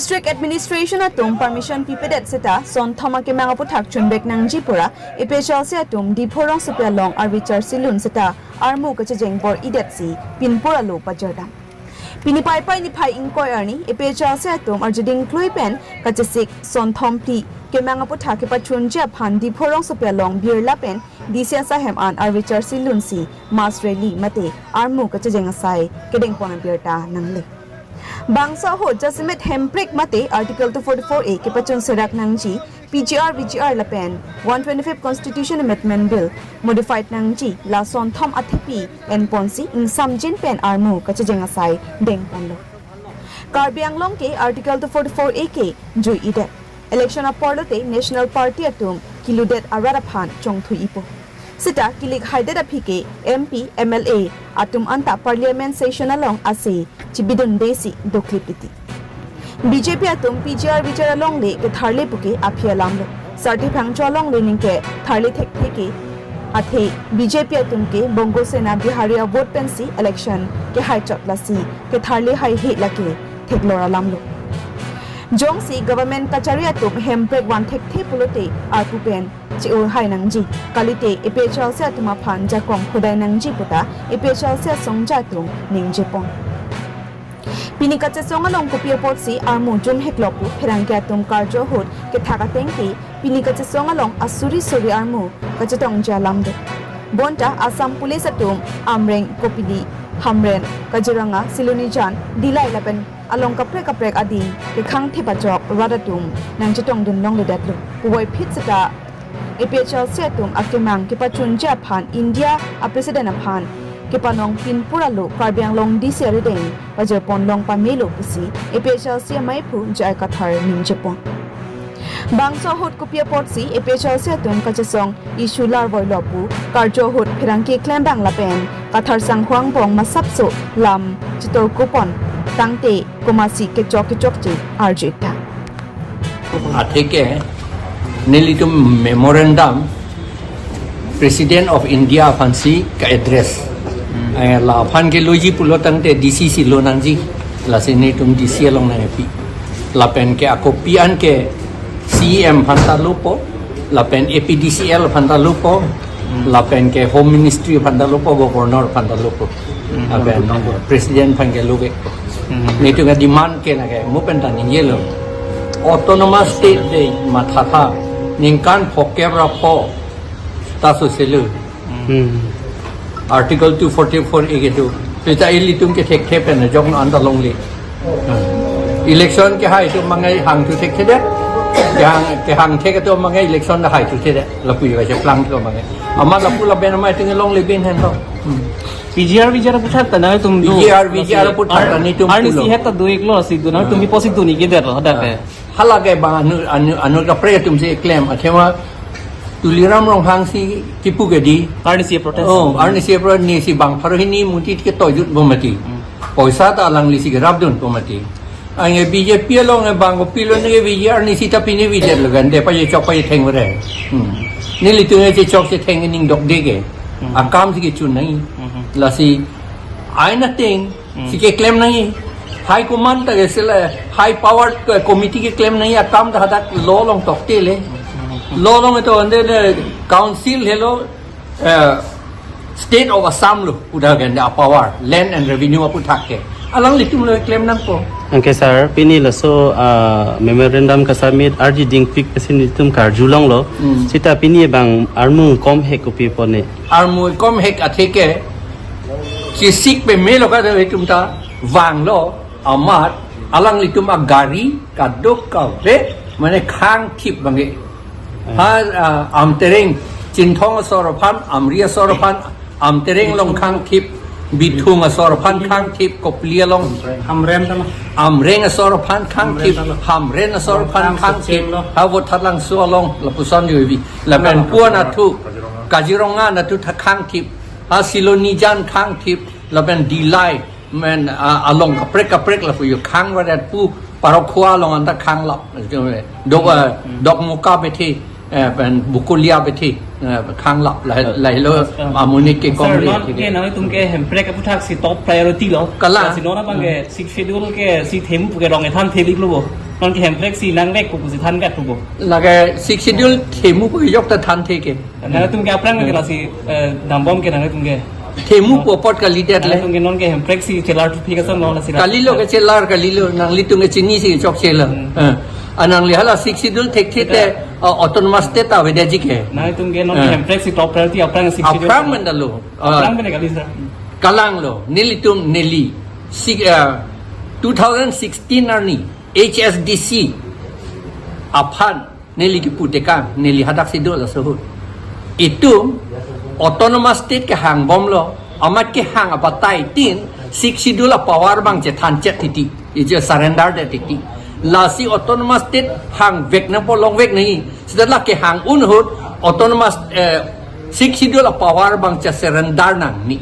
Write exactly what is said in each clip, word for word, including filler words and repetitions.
District Administration atum permission pipedet seta sonthom akemang aputhak chunvek nangji pura A P H L C atum Diphu rongsopi along arvi charsi lun seta armu kachejeng bor-idetsi pinpur alo pajardam. Pini Paipai niphai ingkoi arni A P H L C atum arjuding klui pen kachesik sonthom phli kemang aputhak kepachunji aphan Diphu rongsopi along birla pen D C asai hem an arvi charsi lunsi mass rally mate armu kachejeng asai kedengpon abirta nangle. Bangso ahut jasemet Hemprek mate Article two forty-four A kepachun serak nangji, P G R V G R lapen one twenty-fifth Constitution Amendment Bill modified nangji la sonthom athepi enponsi ingsamjin pen armu kachejeng asai dengponlo. Karbi Anglong ke Article two forty-four A ke jui-idet. Election apor lote National Party atum kiludet arat aphan chongthui-ipo. Seta kilik haidet aphi ke M P, M L A atum anta Parliament session along ase chibidundesi doklip titi. B J P atum P G R V G R alongle ketharle puke aphi alamlo. Sarthe Phangcho alongle ningke tharle thekthe ke athe B J P atum ke Bongo Sena Bihari avote pensi election kehai chot lasi ketharle haihe lake theklor alamlo. Jongsi government kachari atum Hemprek van thekthe pulote arpu pen che-o hai nangji, kalite A P H L C atum aphan jakong hodai nangji puta A P H L C asongja atum ningjepon. Pini kachesong along kopi apotsi armu jumheklo pu pherangke atum karjo ahut kethak ateng ke pini kachesong along asuri suri armu kachetongji alamdet. Bonta Assam Police atum Amreng, Kopili, Hamren, Kaziranga, Silonijan, Dillai lapen along kaprek kaprek adin kekhangthip achok rat atum nangchetongdun longledetlo. Puvoiphit seta A P H L C atum akemang kepachunji aphan India a President aphan kepanong pinpur alo Karbi Anglong D C arideng pajirpon long pamelo pusi A P H L C amaiphu J I Kathar ningjepon. Bangso ahut kopi apotsi A P H L C atum kachesong issue larvoilo pu karjo ahut pherangke klembang lapen Kathar sanghwang bong masapso lam chitor kupon tangte komatsi kechok kechokche arju-ik tha. Atheke nelitum memorandum President of India aphansi ka-address. Eh, la aphan ke loji pulo tangte D C si lo nangji. Lasi nelitum D C along nangpi. Lapen ke ako pi an ke C E M aphanta lopo. Lapen A P D C L aphanta lopo. Lapen ke Home Ministry aphanta lopo, Governor aphanta lopo. Lapen President aphan ke love. Nelitum ke demand ke nake, mo pen ta ningjelo. Autonomous State de mathatha ningkan phokep ra pho ta soselo. Hmm. Article two forty-four A ke tu. Seta ilitum ke thekthe pen jong anta longle. Election kehai atum abang ke hangthu thekthedet. Kehang, kehangthe atum abang ke election kehai thuthedet. Lapu iwa cheplang atum abang ke. Amat lapu lapen amat itum ke longle bin hen to. Hmm. P G R V G R aputhak ta nangtum do. P G R V G R aputhak ta nelitum pulo. Arnisi het ta do-iklo si do nangtum, ah, mi posi do-ik-edetlo hadak ke. Ah. Hala ke bang anu, anu, anu kaprek atumsi klem, athema Tuliram Ronghang si kipu ke di. Arnisi protest. Oh, arnisi protest, nisi bang pharo hini muti ke toijut bomati. Hmm. Poisa ta alanglisi kerapdun bomati. Anke B J P along ke bang kopilo neke V G R nisi ta pine V G R lo kan, de pachechok pachetheng ore. Hmm. Nelitum chechok chetheng ning dokde ke. Hmm. Akamsi kechun nangji. Hmm. Lasi ain ateng, hmm, si keklem nangji. High command ta ke sila high power ke committee keklem nangji akam ta hadak law along toktele. Hmm. Law along ito ande de council helo, eh, State of Assam lo, udah ganda power, land and revenue aputhak ke. Alanglitum lo klem nangpo. Anke sir, pini laso, ah, memorandum ka-submit arji dingpik pensi nelitum karjulonglo. Hmm. Seta pini bang armu komhek kopi apot ne? Armu komhek atheke, kisik pemelo ka itum ta vanglo, amat alanglitum agari kadokave mane khangthip abang ke. Ha, ah, Amtereng, Chinthong asor aphan, Amri asor aphan, Amtereng along khangthip, Bithung asor aphan khangthip, Kopili along. Amreng tama. Amreng asor aphan khangthip, Amreng tama. Hamren asor aphan khangthip, Amreng tama. Ha Vothatlangso along, lapuson joibi. Lapen Amreng tama. Puan athu, Kaziranga athu tha khangthip, ha Silonijan khangthip, lapen Dillai, men, ah, along kaprek kaprek lapu yo khang radat pu Parokkhua along anta khanglap. Dok, ah, hmm, Dokmoka bethe, eh, pen Bokolia bethe, eh, khanglap. Lahai, lahai lo, ah, amonit ke sir, kongre. Non ke nangtum ke Hemprek aputhak si top priority lo. Kalang. Si non abang ke, hmm, Sixth Schedule ke si themu puke rong ethan thelik lo bo. Non ke Hemprek si nangvek pu pusi thanvek pu bo. Lake Sixth Schedule themu pu jok ta thanthe ke. Nangtum ke aphrang ke lasi, eh, dambom ke nangtum ke. Themu pu apot kalidet le. Nangtum ke non ke Hemprek si chelar thupi kason non lasi. Kalilo ke chelar, kalilo, nanglitum ke chini si chokche lo. Hmm. Eh. Anang li hala Sixth Schedule thekthe te, eh, autonomous state ta avedet ji ke. Nangtum ke non ke, eh, Hemprek si top priority aphrang Sixth Schedule. Aphrang mandalo. Eh. Aphrang bene kali sir. Kalang lo, nelitum neli. Si, eh, two thousand sixteen arni H S D C aphan neli kipu tekang, neli hadak si do laso ahut. Itum autonomous state kehang bomlo, amat kehang abatai tin, Sixth Schedule a-power abang chethan chet titi, ije surrender det titi. Lasi autonomous state hangvek nangpo, longvek nangji. Seta la kehang un ahut autonomous, eh, Sixth Schedule a-power abang che-surrender nangne.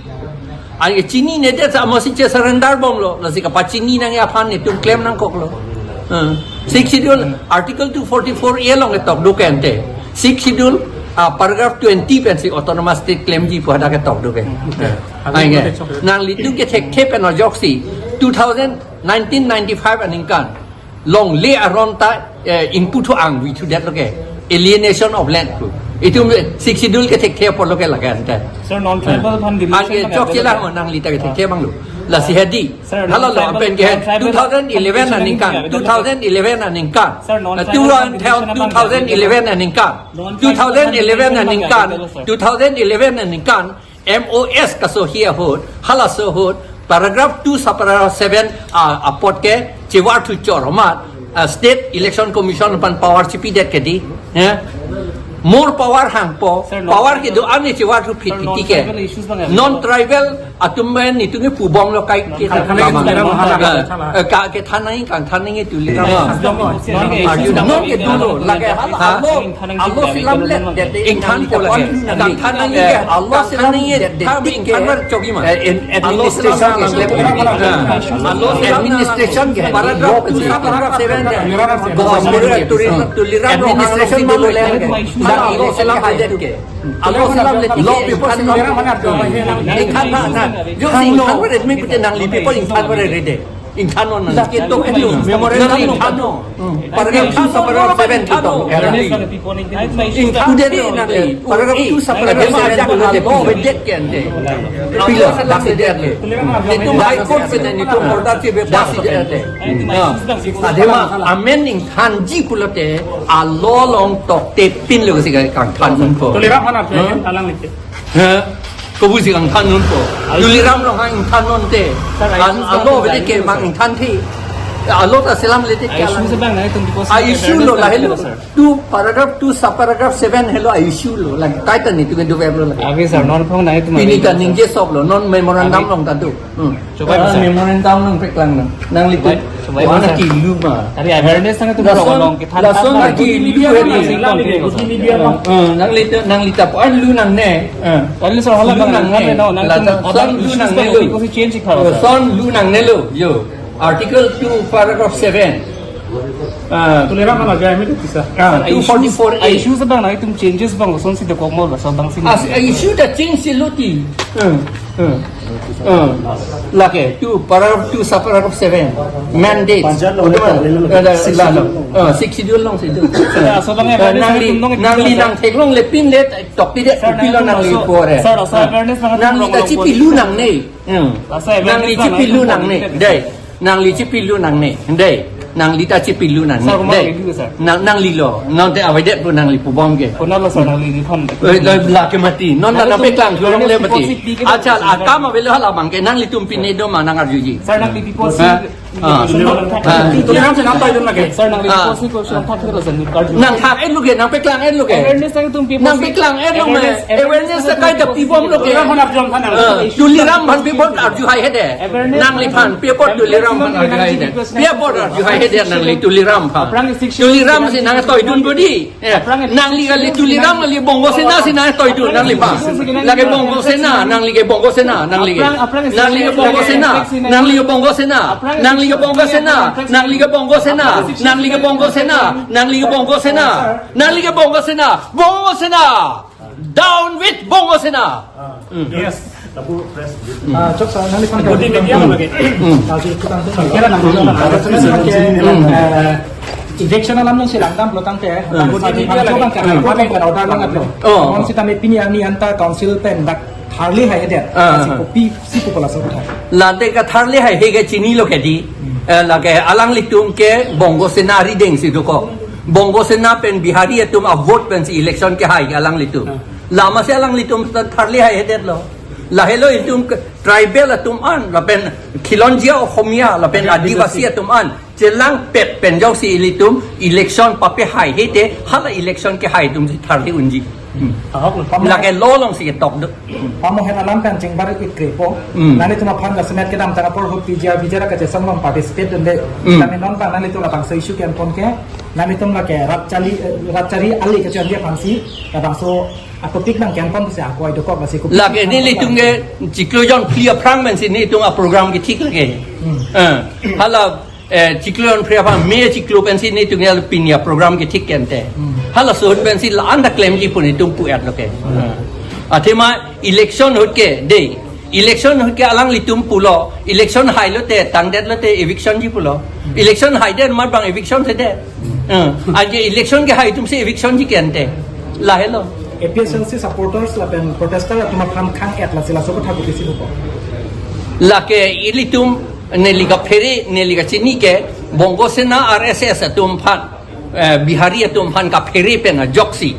Anke chininedet sa amatsi che-surrender bomlo, lasi kapachini nangji aphan netum klem nangkoklo. Eh, Sixth Schedule Article two forty-four A along ketok do ke ante. Sixth Schedule, ah, paragraph twenty pensi autonomous state klemji pu hadak ketok do ke. Eh, anke nanglitum ke thekthe pen ajoksi two thousand, nineteen ninety-five aningkan longle aron ta, eh, ingpu thu angvi thudetlo ke, alienation of land pu. Itum Sixth Schedule ke thekthe apotlo ke lake ante. Sir, non-tribal aphan deletion. Anke chokche lang, nangli ta ke thekthe abang lo. Lasi hedi. Sir, hala lo non-tribal, apen ke non-tribal two thousand eleven aphan aningkan, deletion, two thousand eleven aningkan. Sir, non-tribal aphan deletion, two thousand eleven aningkan. Non-tribal aphan deletion, two thousand eleven aningkan. Two thousand eleven aningkan. M O S kasohi ahut, halaso ahut, paragraph two, subparagraph seven, ah, apot ke, chevar thu chor amat, ah, State Election Commission aphan power chipidet ke di, eh? More power hangpo, sir, non-tribal, power kedo-an chevar thu phit sir, titi ke. Non-tribal issues bang ya? Non-tribal atum men itum ke pu bomlo kai ke. Kangthan nangji, lamang. Tuliram, eh, eh, ka, kethan nangji, kangthan nangji Tuliram. Eh. Non-tribal issues bang ya? Non ke dolo, lake hala, ha? Alo, alo selam le, ingthanpo lake. Kangthan nangji ke, alo selam le, ingthan ber chokji ma. Eh, in-, administration ke. Alo selam, administration ke. Paragraph two, paragraph seven ke. Tuliram, Tuliram administration dolo le. Alo selam le ke. Alo selam le, law paper ingthan non. Ingthan non. Jo si ingthan ber admit pute nangli paper ingthan ber rede. Ingthan non nang. Lake to endo. Memorandum nang ingthan non. Paragraph two, subparagraph seven to. Ingthan non nang. Paragraph two, subparagraph seven to. Alo avedet ke ante. Pilo, lasi det le. Itum High Court pen itum order chibe pass det ante. Ah. Adema amen ingthanji pulote alo along tokte pinlo si kangthan unpo. Tuliram aphan arju, hmm? Alang leke. He? Kopusi kangthan unpo. Alo. Tuliram along hang ingthan unte. Sir, alo avedet ke mang ingthan thi. Alo ta selam le te. Issue se bang nangtum because issue lo la helo. Sir. Two paragraph two subparagraph seven helo issue lo. Lake tai ta netum ke do web lo lake. Ave sir, non phong nangtum. Pini ta ningje sop lo, non memorandum along ta do. Hmm. Chobai, ah, sir. Memorandum nangpeklang nang. Nanglitum. Chobai, chobai, mana sir. Kilu ma. Tari awareness nangtum lason, rong long ke than lason than kilu media hedi. Media. Eh, nanglitum, nanglitum pu-an lu nangne. Eh. Tari sir, hala lu nangne. Nang, nang, nang, lason lu nangne lo. Because change ikha, sir. Lason lu nangne lo. Jo. Article two, paragraph seven. Ah. Tuliram aphan arju, ami tu bisa. Ah, two forty-four A. Issue se bang nangtum changes bang, lason si dokok mo, lason bang si. Ah, issue ta change si lo ti. Hmm, hmm, hmm. Lake, two, paragraph two, subparagraph seven. Mandate. Panchayat law. Ada, ada, sixth schedule. Ah, sixth schedule along si do. Sir, laso bang, eh, awareness nangli, nangtum nangli nang theklongle pindet, tokpidet, sir, pilo nangtum nangli laso, pore. Sir, laso awareness nangtum nangli ta nangtum chipilu nangne. Hmm. Laso awareness nangli nangtum chipilu nangne. Dei. Nangli chipilu nangne, dei. Nangli ta chipilu nangne, sir, dei. Nang, nangli lo, non te avedet pu nangli pu bom ke. Konat lo, sir, nangli di phone. Eh, la, lake mati. Non ta nangpeklang, nangtum longle mati. Acha, akam avelo hala bang ke, nanglitum pine do ma nang arjuji. Sir, nangli people si. Ha? Ah. Tuliram si nangtoi dun lake. Sir, nangli people si question thak thelo, sir, nangli arju. Nang thak-et lo ke, nangpeklang-et lo ke. Awareness nangtum people si. Nangpeklang-et lo me. Awareness, awareness awareness kaita pi bom lo ke. Tuliram aphan arju tha nang. Eh, Tuliram aphan pi bom arju hai hede. Awareness. Nangliphan, pi apot Tuliram aphan arju hai hede. Pi apot arju hai hede nangli Tuliram aphan. Aphrang sixth schedule. Tuliram si nangtoi dun bodi. Eh, aphrang nangli kali Tuliram kali Bongo Sena si nangtoi dun nangliphan. Lake Bongo Sena, nangli ke Bongo Sena, nangli ke. Aphrang, aphrang nangli ke Bongo Sena, nangli ke Bongo Sena, aphrang nangli ke Bongo Sena, nangli ke Bongo Sena, nangli ke Bongo Sena, nangli ke Bongo Sena, nangli ke Bongo Sena, Bongo Sena. Down with Bongo Sena. Ah, hmm. Yes. Tapu press. Ah, chok sa, nangliphan Good evening, dia lagi. Ah, si kutang tu. Kira nang, Hmm. ada semen pakai, Hmm. eh, eviction alam nangsi langdam pulo tangte, Hmm. Good evening, dia lagi. Order lang atlo. Oh. Konsita me pini arni anta council pen dak tharli haihedet. Ah, Si ah. Kopisi pu pula sa kutang. Late katharli haihe ke chinilo ke di. Hmm. Eh, lake alanglitum ke Bongo Sena arideng si dokok. Bongo Sena pen Bihari atum a-vote pensi election kehai alanglitum. Hmm. Lama si alanglitum tharli haihedetlo. Lahelo itum ke tribal atum an, lapen khilonjia Ohomia, lapen Adivasi atum an chelangpet pen jongsi ilitum election papehaihe te, hala election kehai atum si tharli unji. Hmm. Ahok lo, pamo. Lake law alongsi ketok do. Pamo, hen alam kan chingbar ikre po. Hmm. Nanglitum aphan jasemet kedamtang apor ahut P G R, P G R kachesong along participate dunde. Hmm. Kami non bang nanglitum labangso issue ke-en pon ke, nanglitum lake rat chali, eh, rat chari ali kachari aphansi, labangso a-topic nangke-en pon si ako ai dokok lasi ko. Lake nelitum ke chiklo jonphli aphrang pensi nelitum a-program kethik lake. Hmm. Eh, hala, eh, chiklo jonphli aphrang, May chiklo pensi nelitum ke pini a-program kethik ke-en te. Hmm. Halaso ahut pensi la-an ta klemji pu nelitum pu-etlo ke. Hmm. Eh. Athema election ahut ke, de, election ahut ke alanglitum pulo, election hailo te, tangdetlo te, eviction ji pulo. Hmm. Election haidet amat bang eviction si det. Eh, anke election kehai atum si eviction ji ke-en te. Lahelo. A P H L C supporters lapen protester atum aphan khang-et lasi laso kotha kopisi pupo. Lake ilitum neli kaphere, neli kachini ke Bongo Sena R S S atum aphan, eh, Bihari atum aphan kaphere pen ajoksi,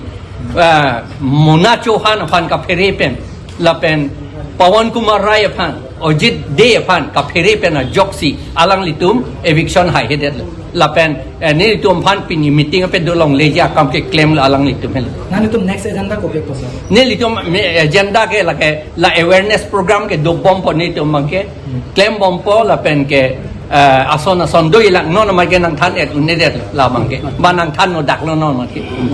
eh, Mona Chauhan aphan kaphere pen, lapen Pawan Kumar Rai aphan, Ajit Dey aphan kaphere pen ajoksi alanglitum eviction haihedetlo. Lapen, eh, nelitum aphan pini meeting ape dolongleji akam keklemlo alanglitum helo. Nanglitum next agenda kopi ko, sir? Nelitum me-, agenda ke lake la awareness program ke dobompo nelitum abangke. Hmm. Klembompo lapen ke, eh, ason ason do-ilang non amat ke nangthan-et un-edet labangke. Ba nangthan-no daklo non amat ke. Hmm.